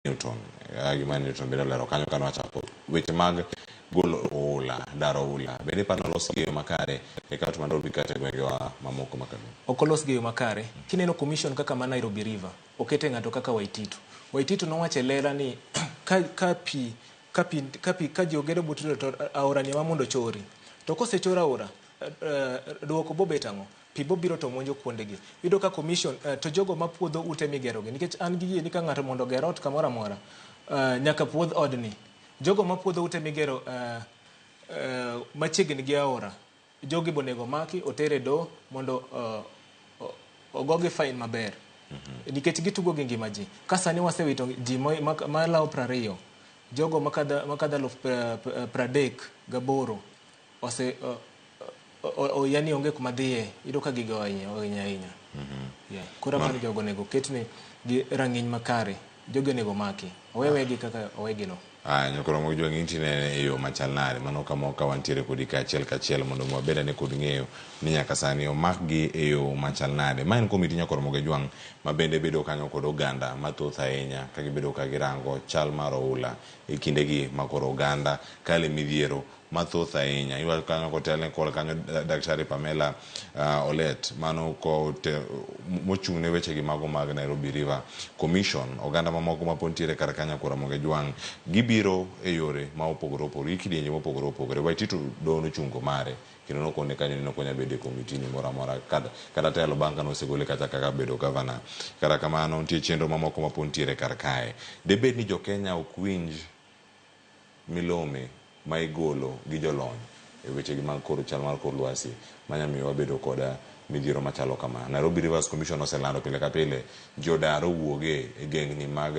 Newton, gima Newton bende olero kanyo kane wachako weche mag golo oula, daro oula. Bende iparo ni olosgi e yo makare e kaunti ma Nairobi kata e gwengewa mamoko ma Kagera? Ok olosgi e yo makare. Kineno commission kaka ma Nairobi River, okete ng'ato kaka Waititu. Waititu nowacho e lela ni ka pi ka pi ka pi ka ji ogedo but to aora ni ema mondo ochori. To kosechor aora, duoko bobet ang'o? Pi bobiro to monjo kuondegi. Iyudo ka commission to jogo mapuodho ute migerogi, nikech an gi yie ni ka ng'ato mondo oger ot kamoro amora, nyaka puodh odni. Jogo mapuodho ute migero machiegni gi aora, jogi bonego omaki, oter e doho mondo ogogi fine maber. Nikech gitugo gi ngima ji. Ka sani wasewito ji malawo 20, jogo makadho aluf 38 ose yani onge kuma dhiye, iyudo ka gigo ohinyo ahinya. Yeah. Koro aparo ni jogo onego oketne gi rang'iny makare. Jogi onego omaki. Owe wegi kaka owegi no. Aya, nyokoro mag jwang' inti nene e yo machal nade? Mano kama ka wantiere kodi kaachiel kachiel mondo wabed ane kod ng'eyo ni nyaka sani omakgi e yo machal nade. Ma en komiti nyakoro mag jwang' ma bende bedo kanyo kod oganda mathoth ahinya ka gibedo ka girango chal mar oula e kindegi ma koro oganda kale midhiero mathoth ahinya. Iwacho kanyo kotelne kod kanyo Daktari Pamela Olet mano mochung' ne wechegi mago mag Nairobi River Commission. Oganda mamoko ma pod nitiere kar kanyo Kora Moge Jwang' gibiro e yore ma opogore opogore gi kidienje mopogore opogore. Waititu doho nochungo mare kendo nokone kanyo ni nokonya bedo e komiti ni moro amora kata telo bang' kane osegole kata kaka bedo gavana. Kata kamano nitie chenro mamoko ma pod nitiere kar kae. Debed ni jo Kenya ok winj milome ma igolo gi jolony e wechegi mag kor chal mar kor lwasi manya miyo wabedo kod midhiero machalo kama. Nairobi Rivers Commission oselando pile ka pile jodar owuoge e gengni mag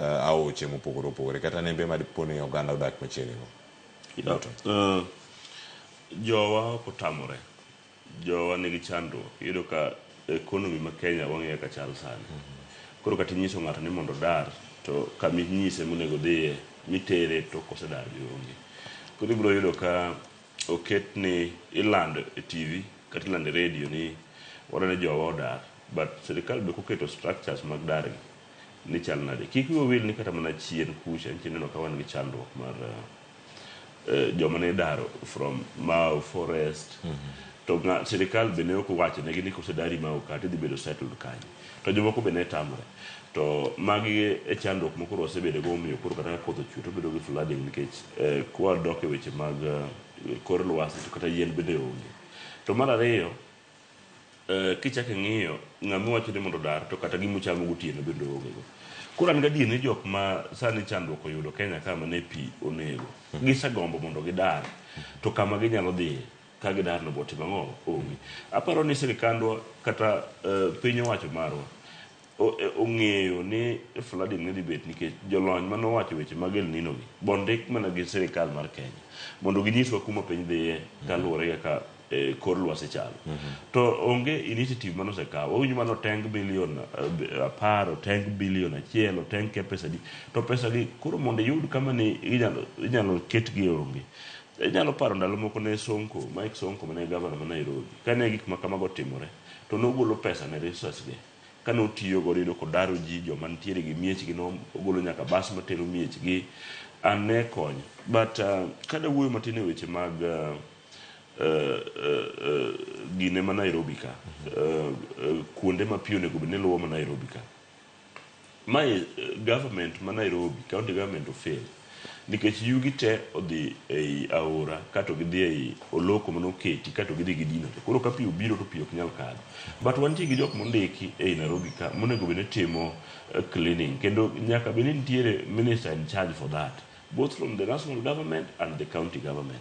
aoche mopogore opogore kata nembe ma dipo ni oganda odak machiegni go. Jowa ok otamore. Jowa nigi chandruok. Iyudo ka economy ma Kenya wang'iyo kaka chal sani. Koro kata inyiso ng'ato ni mondo odar to kama inyise monego odhiye mitere to kosedar be onge. Koro ibiro yudo ka oket ni ilando e TV kata ilando e radio ni wadwa ni jowa odar but sirikal be ok oketo structures mag dar gi ni chal nade. Kik wiwa wil ni kata mana chien kucha nyicha ineno ka wan gi chandruok mar joma ne idaro from Mau Forest to nga, sirikal be ne ok owacho negi ni kosedari Mau ka tidhi bedo settled kanye. To jomoko be ne tamre. To magi e chandruok ma koro wasebedo go omiyo koro kata ka koth ochwe to obedo gi flooding nikech kwadok e weche mag kor lwasi to kata yien bende onge. To mar ariyo, kichako ing'iyo ng'ama iwacho ni mondo odar to kata gima ochamo gotieno bende oonge go. Koro an gadier ni jok ma sani chandruok oyudo Kenya ka mane pi onego, gisegombo mondo gidar to kama ginyalo dhiye ka gidar no botimo ang'o? Onge. Aparo ni sirikandwa kata piny owacho marwa ong'eyo ni flooding ne dhi bet nikech jolony mane owacho weche mag El Nino gi bondik mana gi sirikal mar Kenya mondo ginyiswa kuma piny dhiye kaluwore gi kaka kor lwasi chalo. To onge initiative mane osekaw. Wawinjo mana oteng bilion 10, oteng bilion 1, oteng ke pesa di. To pesa gi koro mondo iyud kama ni inyalo ketgi onge. Inyalo paro ndalo moko ne Sonko, Mike Sonko mane gavana ma Nairobi. Kane gik ma kamago otimore, to nogolo pesa ne resources ge. Kane otiyo godo iyudo kodaro ji, joma nitiere gi miechgi nogolo nyaka bas matero miechgi. An ne konyo. But kada wuoyo matin e weche mag gine ma Nairobi ka, kuonde ma pi onego bed ni luwo ma Nairobi ka. Mae government ma Nairobi, county government ofail nikech yugi te odhi ei aora kato gidhi ei oloko manoketi kato gidhi gidinore. Koro ka pi obiro to pi ok nyal kadho. But wantie gi jok mondiki ei Nairobi ka monego bed ni timo cleaning kendo nyaka bed ni nitiere minister in charge for that both from the national government and the county government.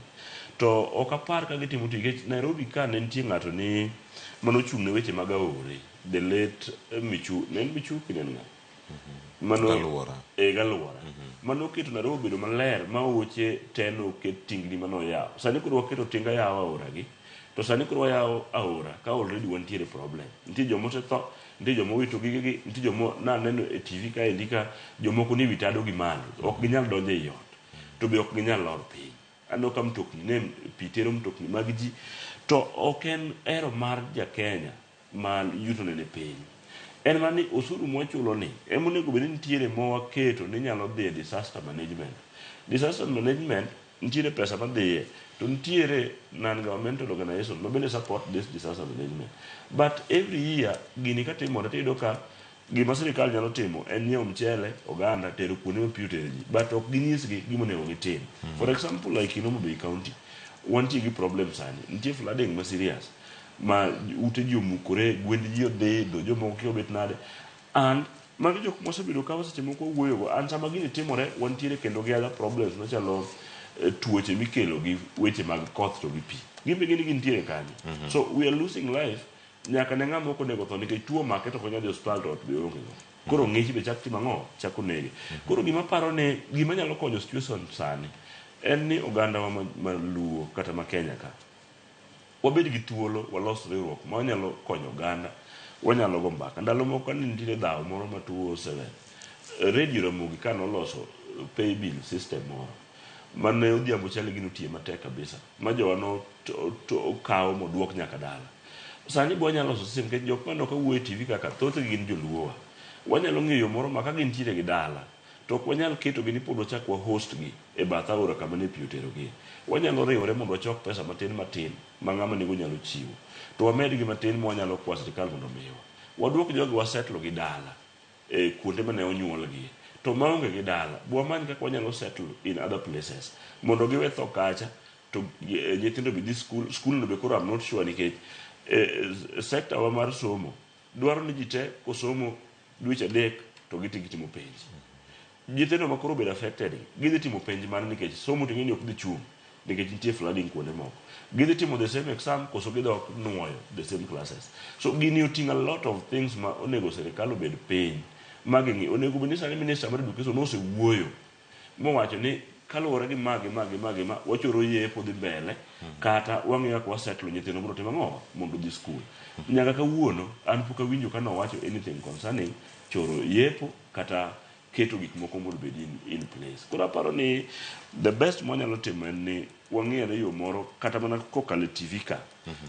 To ok apar ka gitimo tich nikech Nairobi ka ne nitie ng'ato ni manochung' ne weche mag aore the late Michu, ne en Michuki ne en ng'a? Mano, Galuora. Galuora. Mano oketo Nairobi obedo maler ma oche te noket tingni mane oyawo. Sani koro waketo tinga yawo aora gi, to sani koro wayawo aora ka already wantiere problem. Nitie joma osetho, nitie joma owito gigegi, nitie joma naneno e TV kaendi ka jomoko ni wi tado gi malo, ok ginyal donjo ei ot, to be ok ginyal lor piny. Aneno ka mtokni ne pi tero mtokni mag ji, to ok en hero mar ja Kenya ma yutone ni piny. En mana ni osuru mwachulo ni ema onego bed ni nitiere mawaketo ni nyalo dhi e disaster management. Disaster management nitiere pesa madhiye to nitiere non-governmental organization ma bende support this disaster management. But every year gini katimore tiyudo ka gima sirikal nyalo timo en nyiewo mchele, oganda, tero kuonde ma pi otere ji. But ok ginyisgi gima onego gitim. For example, like in Homa Bay County, wantie gi problem sani. Nitie flooding ma serious ma ute ji omukore, gwend ji odhi, dho jomoko kia obet nade. And magi jok mosebedo ka seche moko wuoyogo. And sama gini timore, wantiere kendo gi other problems machalo tuoche mikelo gi weche mag koth to gi pi. Gin be gin gintiere kanyo. So we are losing life nyaka ne ng'ama ok onego tho nikech tuo omake to ok onyal dhi osiptal to ot be onge go. Koro ng'ich be chak timo ang'o? Chak onege. Koro gima paro ni gima nyalo konyo situation sani en ni oganda wa ma Luo kata ma Kenya ka wabed gi thuolo walos riwruok ma wanyalo konyo oganda wanyalo go mbaka ndalo moko kane nitiere dhawo moro ma 2007 Radio Ramogi ka noloso pay bill system moro mane odhiambo chal gino tiye matek kabisa ma jowa no okawo moduok nyaka dala sani bo wanyalo loso system nikech jok maneno ka wuoyo e TV kaka thothgi gin joluowa wanyalo ng'eyo yo moro ma ka gintiere gi dala to ok wanyal ketogi ni pod wachak wa host gi e bath aora kama ne pi oterogie wanyalo riwore mondo wachok pesa matin matin ma ng'ama nigo nyalo chiwo to wamed gi matin ma wanyalo kwa sirikal mondo omiwa waduok jogi wasettle gi dala e kuonde mane onyuolgie to maonge gi dala wamany kaka wanyalo settle in other places mondo giwe tho kacha to nyithindo be dhi skul skul no be koro I'm not sure nikech sector wa mar somo dwaro ni ji te kosomo dweche 3 to giti gitimo penj nyithindo ma koro obedo affected gidhi timo penj mane nikech somo to ing'e ni ok dhi chung' nikech nitie flooding kuonde moko gidhi timo the same exam koso gidok nuoyo the same classes so gini oting'o a lot of things ma onego sirikal obed piny ma ging'i onego bed ni sani minister mar education nosewuoyo mowacho ni kaluwore gi ma gi ma gi ma gi ma wachoro yepo dhi mbele kata wang'iyo kaka wasettle nyithindo mondo otim ang'o mondo odhi skul nyaka kawuono an pok awinjo ka nowacho anything concerning choro yepo kata keto gik moko mondo obed in place koro aparo ni the best mwanyalo timo en ni wang'i ane yo moro kata mana kokalo e TV ka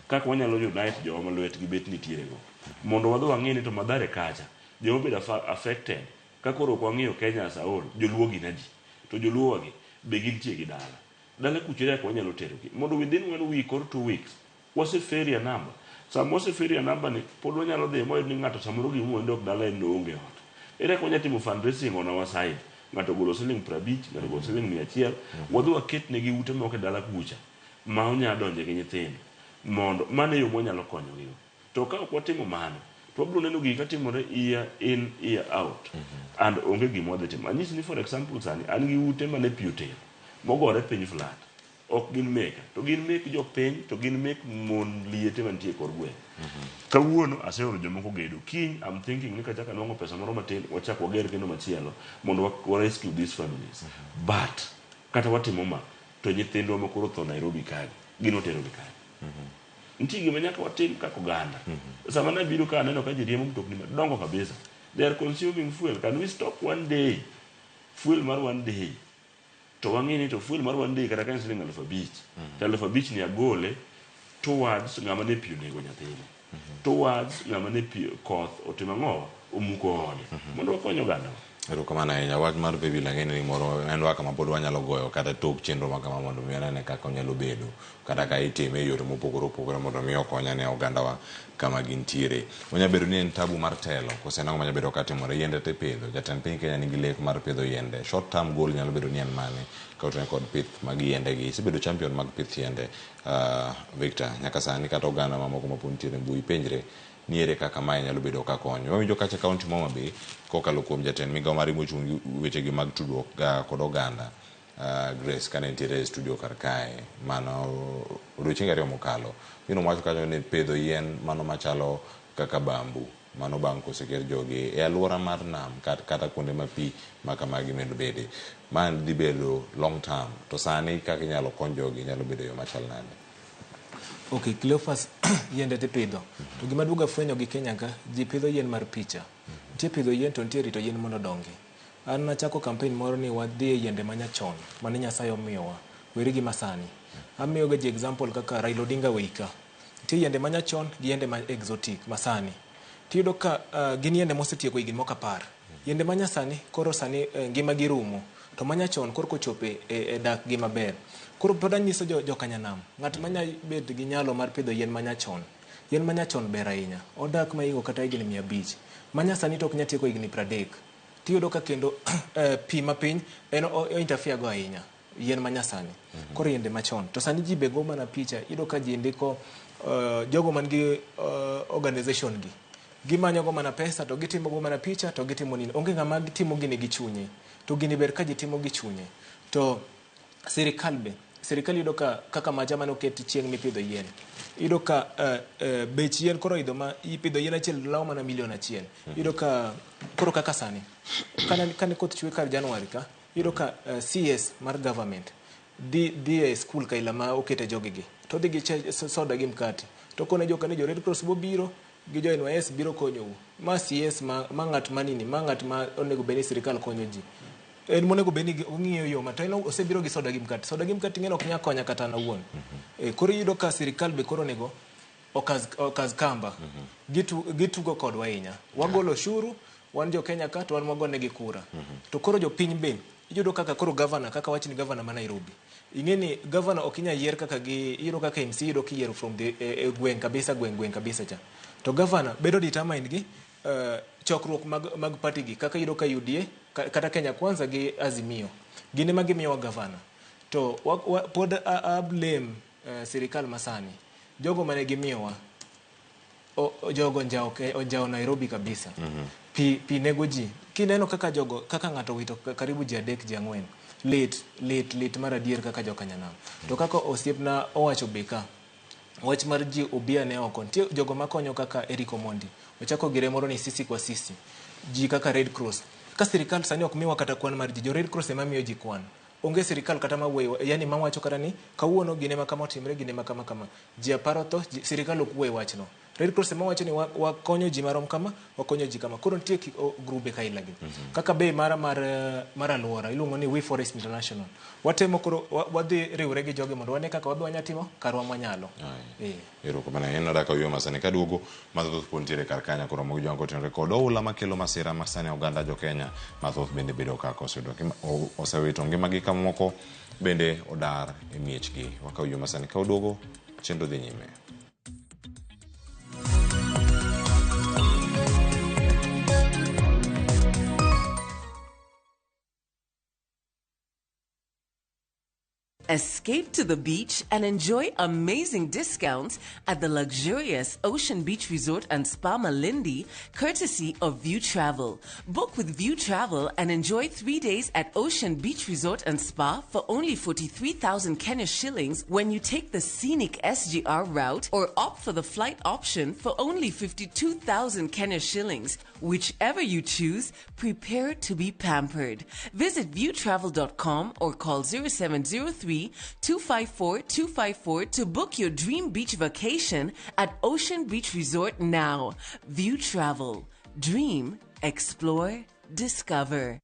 kaka wanyalo unite jowa ma lwetgi bet nitiere go mondo wadhi wang'i ni to Mathare kacha joma obedo affected ka koro ok wang'iyo Kenya as a whole joluo gin adi to joluo wagi be gintie gi dala dala kucho ere kaka wanyalo terogi mondo within one week or 2 weeks waseferia namba sama waseferia namba ni pod wanyalo dhi mwayud ni ng'ato samoro gima dok dala en oonge ot ere kaka wanyalo timo fundraising on our side ng'ato ogolo siling 50 ng'ato ogolo siling 100 wadhi waket negi ute moko e dala kucha ma onya donje gi nyithindo mondo mano e yo mwanyalo konyogigo to ka ok watimo mano to wabiro neno gigi katimore year in year out and onge gima wadhi timo anyisi ni for example sani an gi ute mane pi otero mogore piny flat ok gin meka to gin mek jopiny to gin mek mon liete mantie e kor gweng' kawuono aseoro jomoko gedo kiny I'm thinking ni kachak anwang'o pesa moro matin wachak wager kendo machielo mondo wa rescue these families but kata watimo ma to nyithindwa ma koro tho Nairobi kagi gin waterogi kanye nitie gima nyaka watim kaka oganda sama nabiro ka aneno ka ji riembo mtokni madongo kabisa they are consuming fuel can we stop one day fuel mar one day to wang'e ni to fuel mar one day kata ka en siling 5,000 to 5,000 ni agole towards ng'ama ne pi onego nyathine towards ng'ama ne pi koth otimo ang'o omuko ode mondo wakony oganda wa Erokamano ahinya. Wach mar paybill ang'e ni moro en waka ma pod wanyalo goyo kata tok chenro ma kama mondo mi anene kaka onyalo bedo kata ka itime e yore mopogore opogore mondo mi okony ane ogandawa kama gintiere. Onya bedo ni en tabu mar telo kose en ang'o manya bedo ka timore. Yiende tipidho. Jatend piny Kenya nigi lek mar pidho yiende. Short term goal nyalo bedo ni en mane ka otenore kod pith mag yiende gi. Isebedo champion mag pith yiende Victor nyaka sani kata oganda mamoko mapod nitiere e mbui penjre ni ere kaka mae nyalo bedo ka konyo. Wawinjo kacha kaunti ma Homa Bay kokalo kuom jatend migao mare mochung' gi wechegi mag tudruok kod oganda Grace kane nitiere e studio kar kae mano odiochienge 2 mokalo. Gino mowacho kanyo ni pidho yien mano machalo kaka bamboo mano bang' koseger jogi e aluora mar nam kata kuonde ma pi ma kamagi medo bede. Ma dhi bedo long term to sani kaka inyalo kony jogi nyalo bedo e yo machal nade? Ok, Cleophas yiende tipidho. To gima duogo afwenyo gi Kenya ka, ji pidho yien mar picha. Nitie pidho yien to nitie rito yien mondo odongi. An nachako campaign moro ni wadhi e yiende manyachon mane Nyasaye omiyowa, weri gi masani. Amiyo ga ji example kaka Raila Odinga Way ka. Nitie yiende manyachon gi yiende ma exotic masani. Tiyudo ka gin yiende mosetieko higni moko 10. Yiende manyasani koro sani ngima gi rumo. To manyachon koro kochope e dak gi maber. Koro pod anyiso jokanyanam, ng'at manya bet gi nyalo mar pidho yien manyachon. Yien manyachon ber ahinya. Odak mahingo kata higni 500. Manyasani to ok nyal tieko higni 30. Tiyudo ka kendo pi mapiny en o interfere go ahinya. Yien manyasani. Koro yiende machon. To sani ji be go mana picha. Iyudo ka ji ndiko jogo man gi organization gi. Gimanyo go mana pesa to gitimo go mana picha to gitimo nini. Onge ng'ama timo gini gi chunye. To gini ber ka ji timo gi chunye. To sirikal be. Sirikal yudo ka kaka macha mane oket chieng' mipidho yien. Iyudo ka bech yien koro idho ma ipidho yien achiel lawo mana milion 1. Iyudo ka koro kaka sani. Kane koth chwe kar January ka, iyudo ka CS mar government dhi e school kaila ma okete jogi gi. To dhi gi soda gi mkate. To kone joka ni jo Red Cross bobiro gi jo NYS biro konyou. Ma CS ma ng'at manini, ma ng'at ma onego bed ni sirikal konyo ji. En monego bed ni ong'iyo yo ma to en osebiro gi soda gi mkate. Soda gi mkate ing'e ok nyal konya kata an awuon. Koro iyudo ka sirikal be koro onego okaz kamba. Gitugo kodwa ahinya. Wagolo ushuru, wan jo Kenya ka to wan wagonegi kura. To koro jopiny be iyudo kaka koro governor, kaka wach ni governor ma Nairobi. Ing'e ni governor ok inyal yier kaka gi iyudo kaka MC iyudo kiyiero from the gweng' kabisa, gweng' kabisa cha. To governor bedo determined gi chokruok mag party gi kaka iyudo ka UDA kata Kenya Kwanza gi Azimio. Gin ema gimiyowa governor. To pod a blame sirikal masani. Jogo mane gimiyowa jogo onjawo Nairobi kabisa. Pi nego ji. Kineno kaka jogo, kaka ng'ato wito karibu ji 3 ji 4. Lit mar adier kaka jokanyanam. To kaka osiepna owacho be ka, wach mar ji obi ane oko. Nitie jogo makonyo kaka Eric Omondi. Ochako gire moro ni sisi kwa sisi. Ji kaka Red Cross. Ka sirikal sani ok miwa kata kwan mar ji, jo Red Cross ema miyo ji kwan. Onge sirikal kata mawuoyo, yani mawacho kata ni kawuono gine ma kama otimre, gine ma kama kama. Ji 10 otho, sirikal ok wuoye wachno. Red Cross ema wacho ni wakonyo ji marom kama, wakonyo ji kama. Koro nitie grube kaila gi. Kaka bei mara mar alwora iluongo ni We Forest International. Watemo koro wadhi riwre gi jogi mondo wane kaka wabe wanyatimo karwa mwanyalo. Erokamano ahinya nada ka oyuo masani kaduogo mathoth pod nitiere kar kanya koro mogi jwango otenore kod oula makelo masira masani oganda jo Kenya mathoth bende bedo kaka osewito ngimagi ka moko bende odar e miechgi. Wakaw oyuo masani ka oduogo chenro dhi nyime. Escape to the beach and enjoy amazing discounts at the luxurious Ocean Beach Resort and Spa Malindi, courtesy of View Travel. Book with View Travel and enjoy 3 days at Ocean Beach Resort and Spa for only 43,000 Kenya shillings when you take the scenic SGR route or opt for the flight option for only 52,000 Kenya shillings. Whichever you choose, prepare to be pampered. Visit viewtravel.com or call 0703 254 254 to book your dream beach vacation at Ocean Beach Resort now. View Travel. Dream, explore, discover.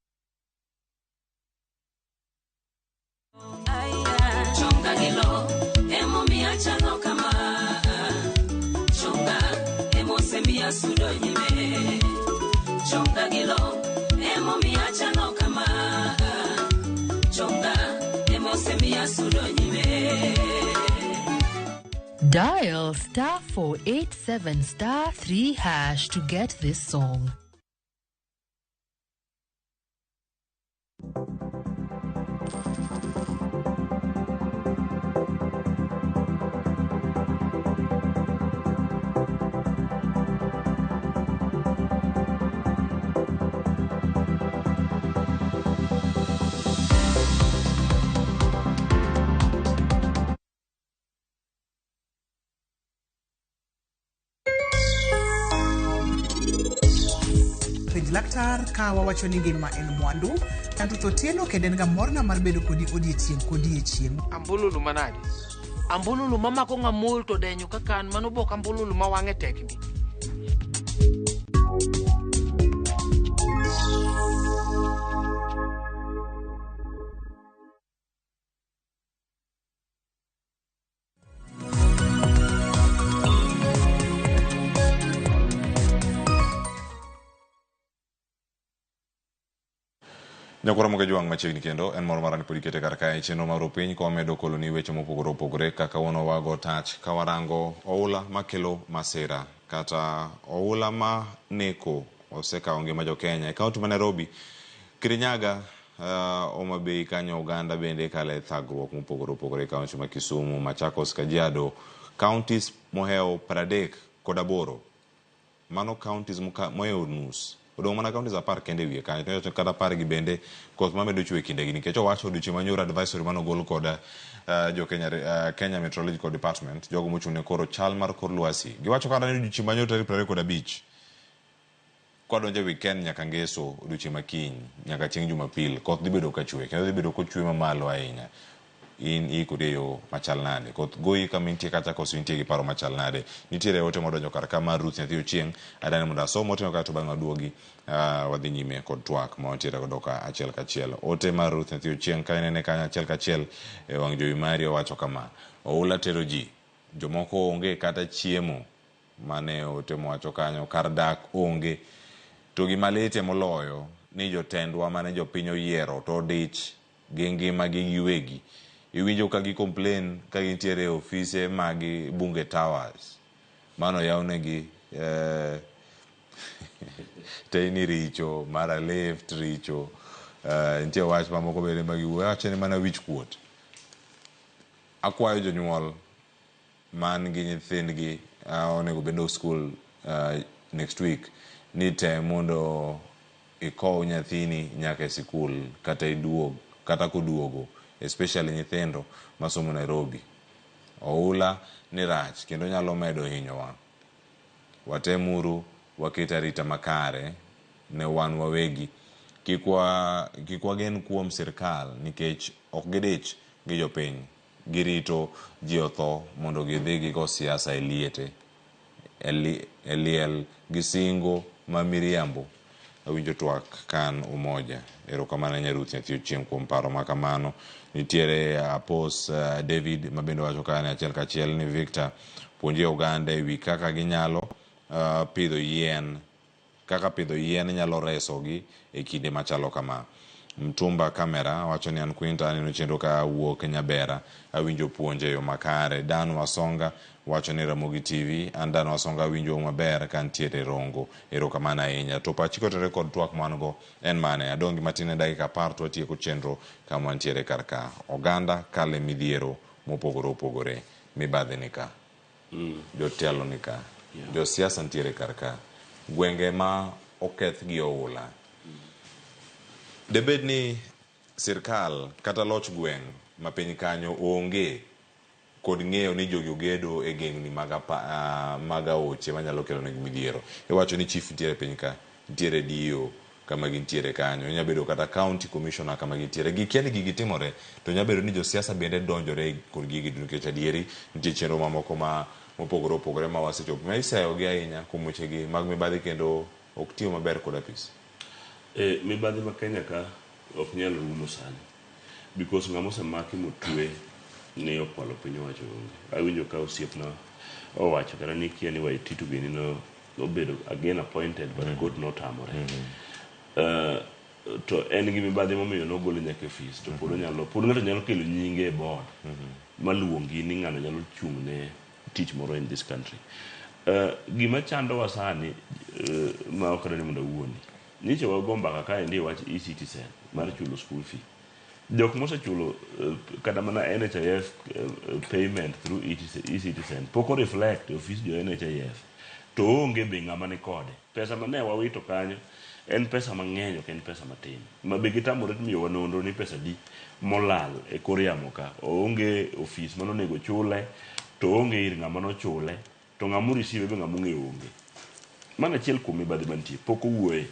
Dial *487 *3# to get this song. Laktar ka wawacho ni ngima en mwandu Tanto Otieno kendo en ga morna mar bedo kodi odiechieng' kodiechieng'. Ambululu manade? Ambululu mamako ng'amol to denyo kaka an mano bok ambululu ma wang'e tekni. Nyakwara Moga Jwang' machiegni kendo en moro mara ni pod ikete kar kae chenro mar piny ka wamedo koloni weche mopogore opogore kaka wuono wago tach ka warango oula makelo masira kata oula ma neko osekawo ngima jo Kenya e kaunti ma Nairobi Kirinyaga Homa Bay kanyo oganda bende kale thagruok mopogore opogore e kaunti ma Kisumu, Machakos, Kajiado, counties mohewo 38 mano counties mohewo nus odong' mana counties 10 kende e wiye kanyo to kata 10 gi bende koth mamedo chwe e kindegi nikech owacho odiochieng' manyoro advisory manogol kod jo Kenya, Kenya Meteorological Department jogo mochung' ne koro chal mar kor lwasi giwacho kata ni odiochieng' manyoro tarik 25 kwadonjo e weekend nyaka ngeso odiochieng' ma kiny nyaka chieng' Jumapil koth dhi bedo ka chwe kendo dhi bedo kochwe mamalo ahinya in iikori e yo machal nade koth goyi kama intie kacha koso intie gi paro machal nade nitiere ote modonjo kar ka mar Ruth Nyathi Ochieng' adani mondo asom oteno kae to bang'e waduogi wadhi nyime kod twak ma wantiere godo ka achiel kachiel ote mar Ruth Nyathi Ochieng' ka inene kanyo achiel kachiel e wang' jowi mari owacho kama oula tero ji jomoko onge kata chiemo mane ote mowacho kanyo kar dak onge to gima lite moloyo ni jotendwa mane jopiny oyiero to odich gi ngimagi giwegi iwinjo ka gi complain ka gintiere e ofise mag Bunge Towers mano yawnegi teyni richo mara lift richo nitie wach mamoko bende ma giwuoyo awacho ni mana wich kuot akwayo jonyuol man gi nyithindgi onego bed school next week ni tem mondo ikow nyathini nyaka e sikul kata iduog kata koduogo especially nyithindo masomo Nairobi oula ni rach kendo nyalo medo hinyowa watemuru waket arita makare ne wan wawegi kik wagen kuom sirkal nikech ok gidich gi jopiny girito ji otho mondo gidhi gigo siasa e liete e liel gi singo ma miriambo awinjo twak kan umoja erokamano ahinya Ruth Nyathi Ochieng' kuom paro ma kamano nitiere Apos David ma bende wacho kane achiel kachiel ni Victor puonje oganda e wi kaka ginyalo pidho yien kaka pidho yien nyalo resogi e kinde machalo kama. Mtumba Camera wacho ni an Quinta aneno chenro ka wuok Nyabera awinjo puonj e yo makare. Dan Wasonga wacho ni Ramogi TV an Dan Wasonga awinjo maber ka ntiere Rongo erokamano ahinya. To pachi kotenore kod twak ma wan go en mane? Adong' gi matin e dakika 10 to watieko chenro kama wantiere kar ka. Oganda kale midhiero mopogore opogore mibadhi ni ka. Jotelo ni ka. Josiasa ntiere kar ka. Gwenge ma oketh gi oula. Debed ni sirkal kata loch gweng' ma piny kanyo onge kod ng'eyo ni jogi ogedo e gengni mag aoche manyalo kelo negi midhiero. Iwacho ni chief nitiere piny ka, nitiere DO kama gintiere kanyo, inya bedo kata county commissioner kama gintiere. Gikia ni gigi timore, to nya bedo ni josiasa bende donjore kod gigi nikech adieri nitie chenro mamoko ma mopogore opogore ma wasechopo ma iseyogi ahinya kuom wechegi mag mibadhi kendo ok tiyo maber kod apis. Mibadhi ma Kenya ka ok nyal rumo sani because ng'ama osemaki motwe ni okwalo piny owacho onge. Awinjo ka osiepna owacho kata ni kia ni Waititu gini no obedo again appointed but court notamore. To en gi mibadhi momiyo nogole nyaka e ofis to pod onyalo pod ng'ato nyalo kelo nyinge e board maluongi ni ng'ano nyalo chung' ne tich moro in this country. Gima chandowa sani ma ok adwa ni mondo awuoni nyicha wago mbaka kaendi e wach e-citizen mar chulo school fee. Jok mosechulo kata mana NHIF payment through e-citizen pok o reflect e ofis jo NHIF to onge be ng'ama ni kode. Pesa mane wawito kanyo en pesa mang'eny ok en pesa matin. Ma be gitamore miyowa nonro ni pesa di molal e kor yamo ka. Oonge ofis manonego chule to onge ir ng'ama nochule to ng'ama oreceive be ng'ama ong'eyo onge. Mano achiel kuom mibadhi mantie pok owuoye.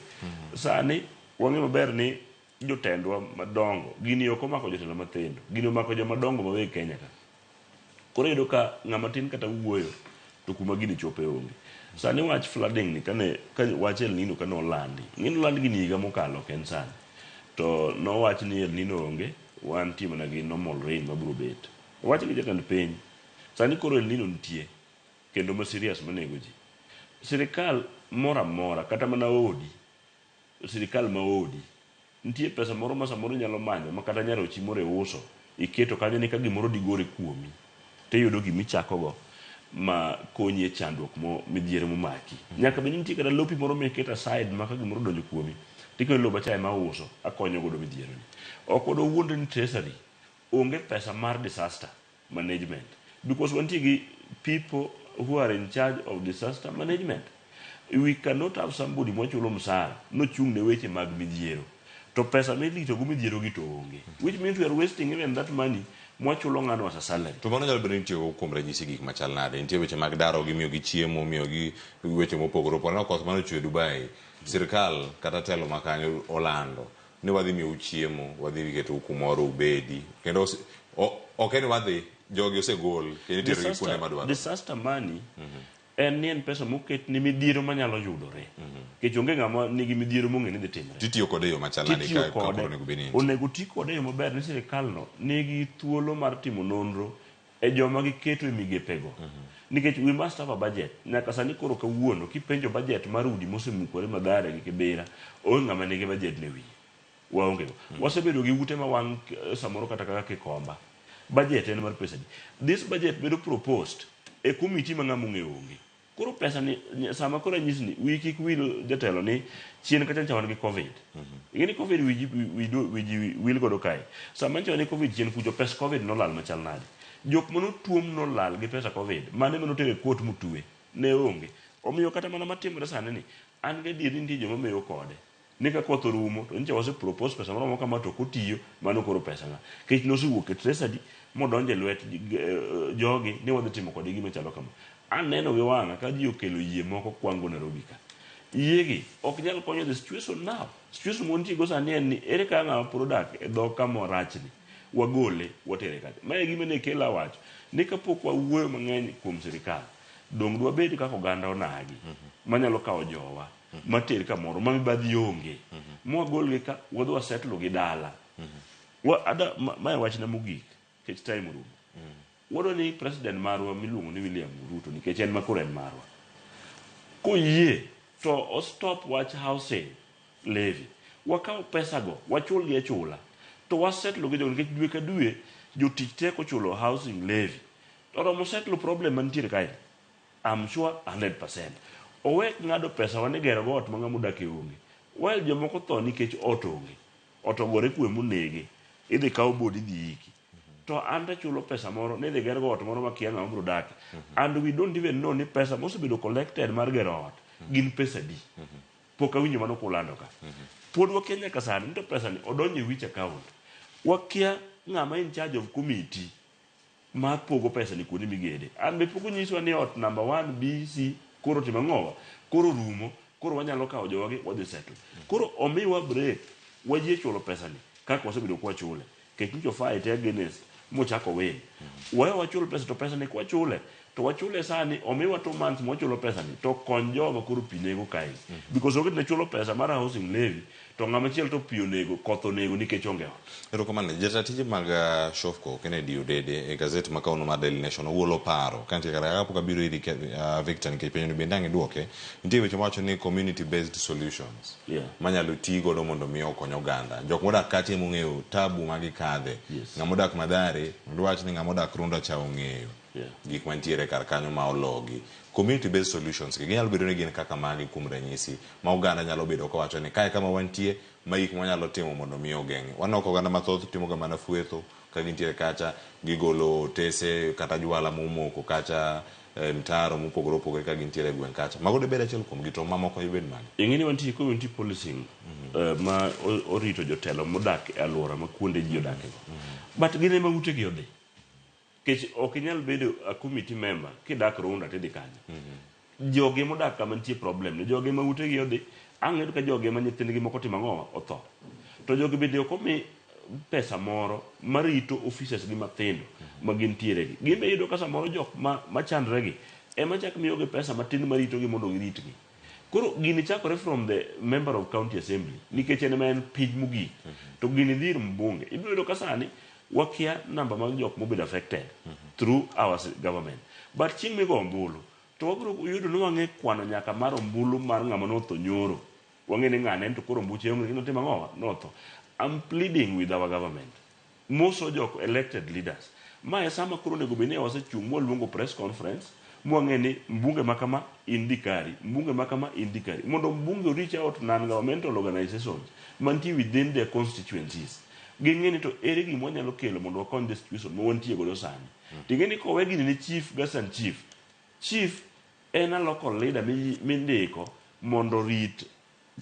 Sani wang'eyo maber ni jotendwa madongo gini ok omako jotelo mathindo gini omako joma dongo ma weg Kenya ka. Koro iyudo ka ng'ama tin kata wuoyo to kuma gini chope onge. Sani wach flooding ni kane ka wach El Nino kane olandi ing'e ni oland gini higa mokalo ok en sani to nowach ni El Nino onge wantie mana gi normal rain mabiro bet. Owach gi jatend piny sani koro El Nino nitie kendo ma serious manego ji. Sirikal moro amora kata mana odi sirikal ma odi Nitie pesa moro ma samoro inyalo manyo ma kata nyarochi moro iuso iketo kanyo ni ka gimoro digore kuomi tiyudo gimichakogo ma konyi e chandruok mo midhiero momaki. Nyaka bed ni nitie kata lopi moro miketo aside ma ka gimoro odonjo kuomi tikelo loba cha ema auso akonyo godo midhiero ni. Ok wadwa ni treasury onge pesa mar disaster management because wantie gi people who are in charge of disaster management. We cannot have somebody mwachulo msara nochung' ne weche mag midhiero to pesa miritogo midhiero gi to onge, which means we are wasting even that money mwachulo ng'ano as a salary. To mano nyalo bedo ni itiyogo kuom ranyisi gik machal nade? Nitie weche mag daro gi miyo gi chiemo, miyo gi weche mopogore opogore. Aneno koth mane ochwe Dubai, sirkal kata telo ma kanyo olando ni wadhi miyou chiemo, wadhi ketou kumoro ubedi. Kendo ok en ni wadhi, jogi osegol kendo iterogi kuonde madwarore. Disaster money en ni en pesa moket ni midhiero manyalo yudore. Nikech onge ng'ama nigi midhiero mong'e ni dhi timre. Titiyo kode e yo machal nade Titiyo ka kode koro onego bed ni entie? Onego ti kode e yo maber ni sirikal no nigi thuolo mar timo nonro e joma giketo e migepego. Nikech we must have a budget. Nyaka sani koro kawuono kipenjo budget mar udi mosemukore Mathare gi Kibera, onge ng'ama nigi budget ne wiye. Waonge go. Wasebedo gi ute mawang' samoro kata kaka Kikomba. Budget en mar pesa adi? This budget bedo proposed e committee ma ng'ama ong'eyo onge. Koro pesa ni sama koro anyisi ni wiyi kik wil jatelo ni chien kacha ncha wan gi Covid. Ing'e ni Covid wi ji wil godo kae. Sama ncha wan gi Covid chien kucho pes Covid nolal machal nade? Jok manotuom nolal gi pesa Covid, mane manotero e court motwe ne onge. Omiyo kata mana matimore sani ni an gadier ni nitie joma mewo kode. Ni ka koth orumo to nyicha wase propose pesa moromo kama to ok otiyo, mano koro pesa ng'a? Nikech nosewuok e treasury modonjo e lwet jogi ni wadhi timo kode gima chalo kama. Aneno gi wang'a ka ji okelo yie moko kwango Nairobi ka. Yie gi ok nyal konyo the situation now. Situation mwantie go sani en ni ere kaka ng'ama pod odak e dho kama rachni wagole watere kacha. Ma e gima ne kela wacho ni kapok wawuoyo mang'eny kuom sirikal, dong dwabed kaka oganda onagi manyalo kawo jowa mater kamoro ma mibadhi onge mwagolgi ka wadhi wasettle gi dala. Ada, mae wachna mogik nikech time orumo. Wadwa ni president marwa miluongo ni William Ruto nikech en makoro en marwa. Koyie to o stop wach housing levy. Wakaw pesa go wachul gi achula to wasettle gi jogo nikech dwe ka dwe jotich te kochulo housing levy to oromo settle problem mantiere kae. I'm sure 100%. Owek ng'ado pesa wane gero go ot ma ng'ama odak e onge. While jomoko tho nikech ot onge. Ot ogore kwe monege. Idhi kaw body idhi iki. To an tachulo pesa moro ni idhi ger go ot moro makia ng'ama biro dake. And we don't even know ni pesa mosebedo collected mar gero ot gin pesa di. Pok awinjo mano kulando ka. Pod wakia nyaka sani ni to pesa ni odonjo e which account. Wakia ng'ama in charge of committee mar pogo pesa ni kuonde migede. An be pok onyiswa ni ot number 1 B C koro timo ang'owa, koro rumo, koro wanyalo kawo jowagi wadhi settle. Koro omiwa break, wayie chulo pesa ni kaka wasebedo kwachule. Kech nyicho fight against mochako win. Wewe wachul pesa to pesa ni kwachule to wachule sani omiwa 2 months mwachulo pesa ni to kony jowa koro pi nego kae. Because onge ne chulo pesa mar housing levy to ng'ama chielo to pi onego koth onego nikech onge ot. Erokamano. Jata tije mag Shofco Kennedy Odede e gazet ma kawuono mar Daily Nation ogolo paro kantie kata kapok abiro iri Victor nikech penjo ni bende ang' iduoke. Nitie weche mawacho ni community based solutions manyalo ti godo mondo mi okony oganda. Jok modak kacha ema ong'eyo tabu ma gikadhe. Ng'ama odak Mathare dwach ni ng'ama odak Runda cha ong'eyo gik mantiere kar kanyo ma ologi. Community based solutions gi ginyalo bedo ni gin kaka magi kuom ranyisi ma oganda nyalo bedo kowacho ni kae kama wantie ma gik mwanyalo timo mondo mi ogeng'e. Waneno ka oganda mathoth timo ga mana fuetho ka gintiere kacha gigolo otese kata jwala momoko kacha e mtaro mopogore opogore ka gintiere e gweng' kacha. Mago dibed achiel kuom gi to mamoko dibed mage? Ing'e ni wantie community policing ma orito jotelo modak e alwora ma kuonde ji odake go. But gin ema utegi odhi. Nikech ok inyal bedo a committee member kidak Runda tidhi kanyo. Jogi modak kama nitie problem ni jogi ma utegi odhi ang' yudo ka jogi ma nyithindgi moko timo ang'o otho. To jogi bende ok omi pesa moro marito offices gi mathindo ma gintiere gi. Gin be iyudo ka samoro jok machandre gi ema chak miyogi pesa matin maritogi mondo giritgi. Koro gini chakore from the member of county assembly nikech en ema en piny mogik. To gini dhi ir mbunge. Ibiro yudo ka sani wakia namba mag jok mobedo affected through our government. But chieng' migo ombulu to wabiro yudo ni wang'e kwano nyaka mar ombulu mar ng'ama notho nyoro. Wang'e ni ng'ane en to koro mbuche onge notimo ang'owa notho. I'm pleading with our government. Moso jok elected leaders. Ma e sama koro onego bed ni wasechung' mwaluongo press conference mwang'e ni mbunge ma kama in dhi kari, mbunge ma kama in dhi kari. Mondo mbunge o reach out non-governmental organizations mantie within their constituencies. Ging'e ni to ere gima wanyalo kelo mondo wakony the situation ma wantie godo sani. Ting'e ni kowe gini ne chief gasan chief. Chief en a local leader mindiko mondo orit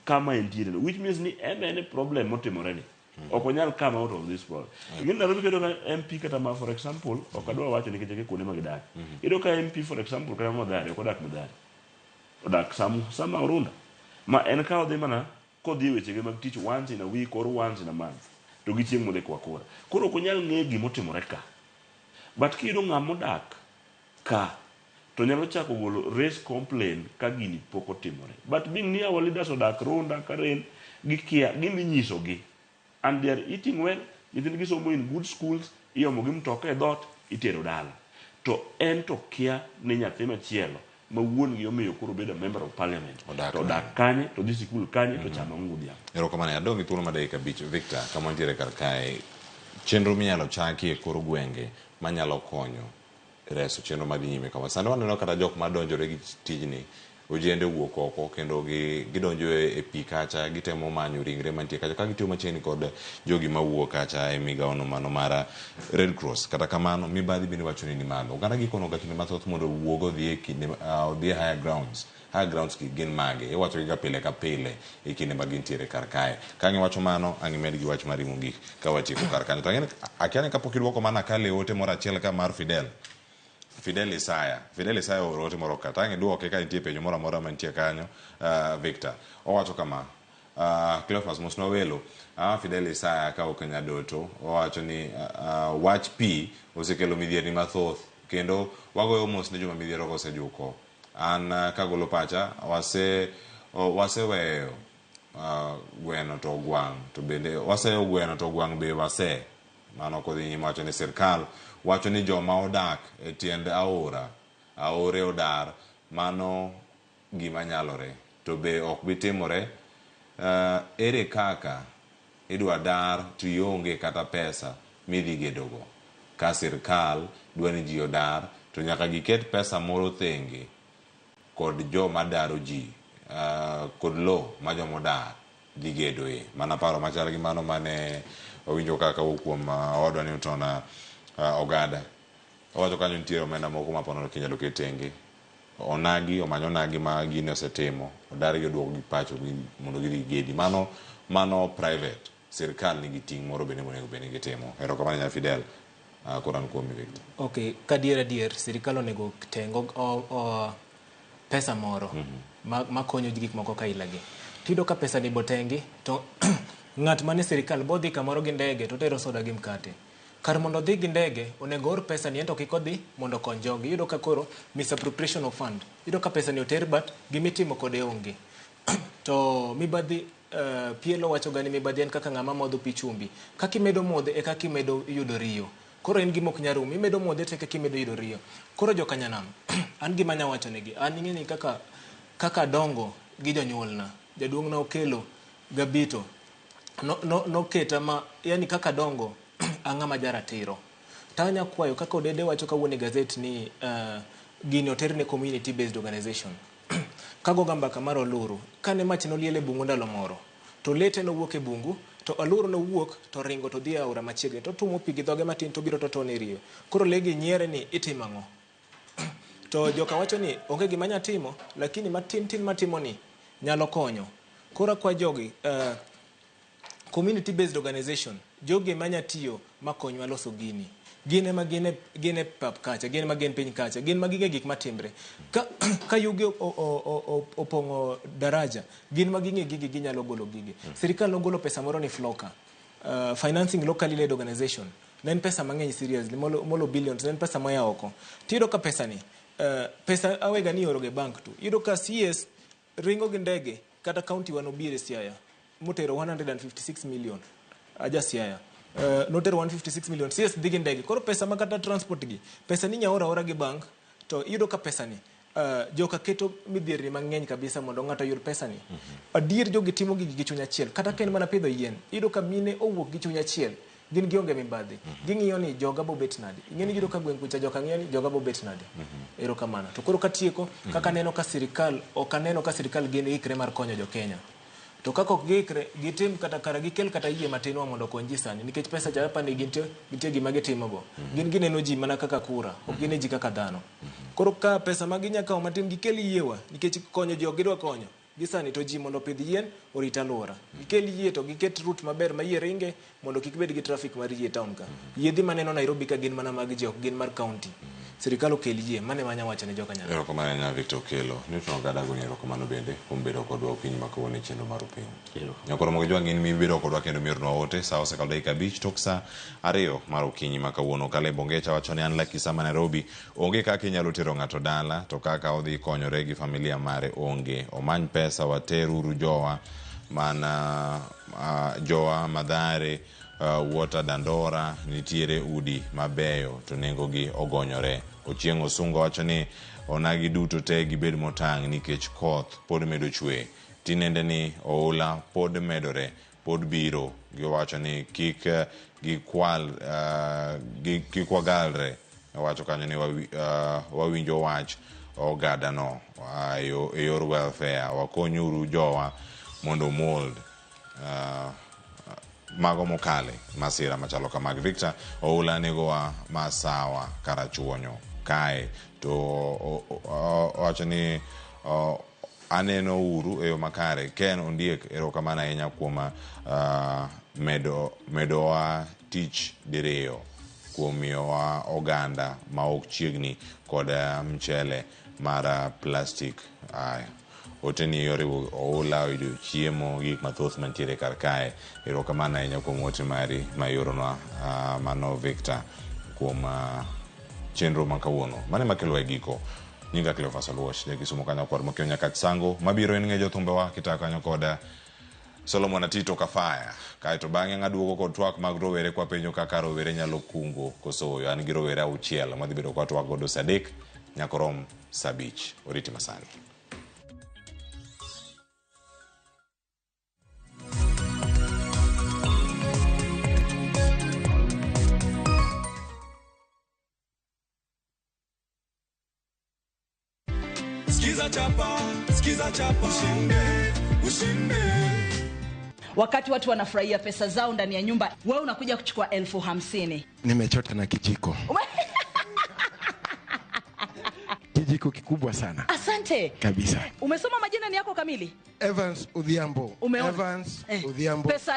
kama entiere no which means ni en en e problem motimore ni ok onyal come out of this problem ing'e ni Nairobi kendo ka MP kata ma for example ok adwa wacho nikech akia kuonde ma gidak iyudo ka MP for example kata ma Mathare ok odak Mathare odak sama Urunda ma en ka odhi mana kodhi e wechege mag tich once in a week or once in a month to gi chieng' modhi kwa kura koro ok onyal ng'eyo gimotimore ka but kiyudo ng'ama odak ka to nyalo chako golo raise complain ka gini pok otimore but being ni our leaders odak Runda Karen gikia gidhi nyisogi and they are eating well nyithindgi somo in good schools iomo gi mtoka e dhoot itero dala to en to kia ni nyathi machielo ma wuon gi omiyo koro bedo a member of parliament Odak to odak kanye to dhi sikul kanye to chamo ang'o godhiambo. Erokamano. Adong' gi thuolo mar dakika 5. Victor, kama wantiere kar kae, chenro minyalo chaki e kor gwenge manyalo konyo reso chenro madhi nyime kama. Sani waneno kata jok madonjore gi tijni, ojende owuok oko kendo gidonjo e pi kacha, gitemo manyo ringre mantie kacha ka gitiyo machiegni kod jogi mawuok kacha e migawono mano mar Red Cross. Kata kamano, mibadhi bende wacho ni ni malo. Oganda gikonoga kinde mathoth mondo owuog odhi e kinde, odhi e higher grounds. Higher grounds gi gin mage? Iwacho gi ga pile ka pile e kinde ma gintiere kar kae. Ka ang' iwacho mano, ang' imed gi wach mari mogik ka watieko kar kanyo. To ang'e ni akia ni kapok iduoko mano akal e ote moro achiel ka mar Fidel. Fidel Isaya. Fidel Isaya ooro ote moro ka. To ang' iduoke ka nitie penjo moro amora mantie kanyo, Victor. Owacho kama, Cleophas mosna welo. Fidel Isaya ka ok nyadoto, owacho ni wach pi osekelo midhierni mathoth kendo wagoyo mos ne joma midhiero go osejuko. An kagolo pacha, waseweyo gweno to ogwang' to bende waseweyo gweno to ogwang' be wase. Mano kodhi nyime wacho ni sirkal wacho ni joma odak e tiend aora, aore odar, mano gima nyalore to be ok bi timore. Ere kaka idwa dar to ionge kata pesa midhi gedogo? Ka sirkal dwa ni ji odar to nyaka giket pesa moro thenge kod joma daro ji, kod lo ma joma odar dhi gedoe. Mana paro machal gi mano mane wawinjo kaka kawuok kuom owadwa Newton Ogada. Owacho kanyo nitie omenda moko ma ponono kinyalo ket tenge. Onagi, omany onagi ma gini osetimo, odargi oduok gi pacho mondo gidhi gigedi. Mano private. Sirkal nigi ting' moro bende monego bed ni gitimo. Erokamano nya Fidel. Koro an kuomi Victor. Okay, kadier adier, sirikal onego teng pesa moro makonyo gik moko kaila gi. Tiyudo ka pesa ni botengi to ng'at mane sirikal bodhi kamoro gi ndege to tero soda gi mkate. Kar mondo odhi gi ndege, onego or pesa ni ento kik odhi mondo okony jogi. Iyudo ka koro misappropriation of fund. Iyudo ka pesa ni oter but gimitimo kode onge. To mibadhi Pielo wacho ga ni mibadhi en kaka ng'ama modho pi chumbi. Kaka imedo modhe e kaka imedo yudo riyo. Koro en gima ok nyal rumo. Imedo modhe to e kaka imedo yudo riyo. Koro joka nyanam, an gima anya wacho negi, an ing'e ni kaka adongo gi jonyuolna, jaduong'na Okelo Gabito, noketa ma, yani kaka adongo, an ng'ama jaratiro. To anya kwayo kaka Odede wacho kawuono e gazet ni gini oter ne community based organization. Kagoga mbaka mar Oluru, kane mach noliel e bungu ndalo moro, to lete nowuok e bungu, to Oluru nowuok to ringo to dhi e aora machiegni, to tumo pi gi dhoge matin to biro to tone e riyo. Koro lee gi nyiere ni itimo ang'o? To joka wacho ni onge gima anya timo, lakini matin tin matimo ni nyalo konyo. Koro akwa jogi, community based organization, jogi ema nya tiyo makonywa loso gini. Gin ema gin e pap kacha, gin ema gin piny kacha, gin ma ging'e gik matimre. Ka yugi opong'o daraja, gin ma ging'e gigi ginyalo golo gigi. Sirikal nogolo pesa moro ni Floka, financing locally led organization. Ne en pesa mang'eny seriously, molo billions, ne en pesa moya oko. Tiyudo ka pesa ni, pesa awega ni ioro ga e bank to. Iyudo ka CS ringo gi ndege kata county wa nobiro e Siaya motero 156 million. Aja Siaya. Notero 156 million. CS dhi gi ndege. Koro pesa ma kata transport gi, pesa ni nya oro aora gi bank, to iyudo ka pesa ni Joka keto midhierni mang'eny kabisa mondo ng'ato oyud pesani. Adier jogi timo gigi gi chuny achiel. Kata ka en mana pidho yien, iyudo ka mine owuok gi chuny achiel. Gin gionge mibadhi. Ging'iyo ni joga bobet nade. Ing'e ni iyudo ka gweng' kucha joka ng'iyo ni joga bobet nade. Erokamano. To koro katieko, kaka aneno ka sirikal, ok aneno ka sirikal gin ikre mar konyo jo Kenya. To kaka ok giikre, gitim kata kara gikel kata yie matin wa mondo okony ji sani. Nikech pesa cha apani gintie gima gitimogo. Gin gineno ji mana kaka kura, ok gine ji kaka dhano. Koro ka pesa ma ginya kawo matin gikel yiewa, nikech konyo ji ok gidwa konyo. Gi sani to ji mondo opidh yien, orit alwora. Gikel yie to giket route maber ma yie ringe mondo kik bed gi traffic mar yie town ka. Yiedhi maneno Nairobi ka gin mana mag ji ok gin mar county. Sirikal okel yie, mano ema anya wacho ne joka Nyanam. Erokamano ahinya Victor Okello. Newton Ogada goni erokamano bende kuom bedo kodwa okinyi ma kawuono e chenro mar Opiny. Nyakoro mogo jwang' in mibedo kodwa kendo miornwa ote sa osekalo dakika 5 tok sa 2 mar okinyi ma kawuono. Caleb Ongecha wacho ni an Lucky Sama Nairobi, onge kaka inyalo tero ng'ato dala to kaka odhi konyore gi familia mare onge. Omany pesa wateruru jowa mana jowa Mathare, Water Dandora nitiere udi mabeyo to nengogi ogonyore. Ochieng' Osungo wacho ni onagi duto te gibed motang' nikech koth pod medo chwe. Tinende ni oula pod medore, pod biro. Giwacho ni kik gikwal, kik wagalre. Wacho kanyo ni wawinjo wach ogadano e yor welfare. Wakonyuru jowa mondo mold mago mokale masira machalo kamagi. Victor Oula negowa masawa karachuonyo kae to owacho ni aneno uru e yo makare. Ken Ondiek, erokamano ahinya kuom medowa tich diriyo kuom miyowa oganda ma ok chiegni kod mchele mar plastic. Aya, ote ni oriwo oula, oyudo chiemo, gik mathoth mantiere kar kae. Erokamano ahinya kuom ote mari ma ioronwa, mano Victor, kuom chenro ma kawuono. Mano ema kelo e giko. Nyinga Cleophas Oluoch, ja Kisumu kanyo kwar mokiewo nyaka Sango. Mabiro en ng'e jothumbewa kitaka kanyo kod Solomon Atito Kafaya. Kaeto bang'e ng'aduogo kod twak mag rowere kwa penjo kaka rowere nyalo kungo koso oyo. An gi rowere 6 madhi bedo kwa twak godo saa 3 nyaka rom saa 5. Oriti masani. Skiza chapa, skiza chapa, ushinde, ushinde. Wakati watu wanafurahia pesa zao ndani ya nyumba, wewe unakuja kuchukua 50,000. Nimechota na kijiko. Kijiko kikubwa sana. Asante. Kabisa. Umesoma majina ni yako kamili? Evans Odhiambo. Umeona? Evans Odhiambo. Pesa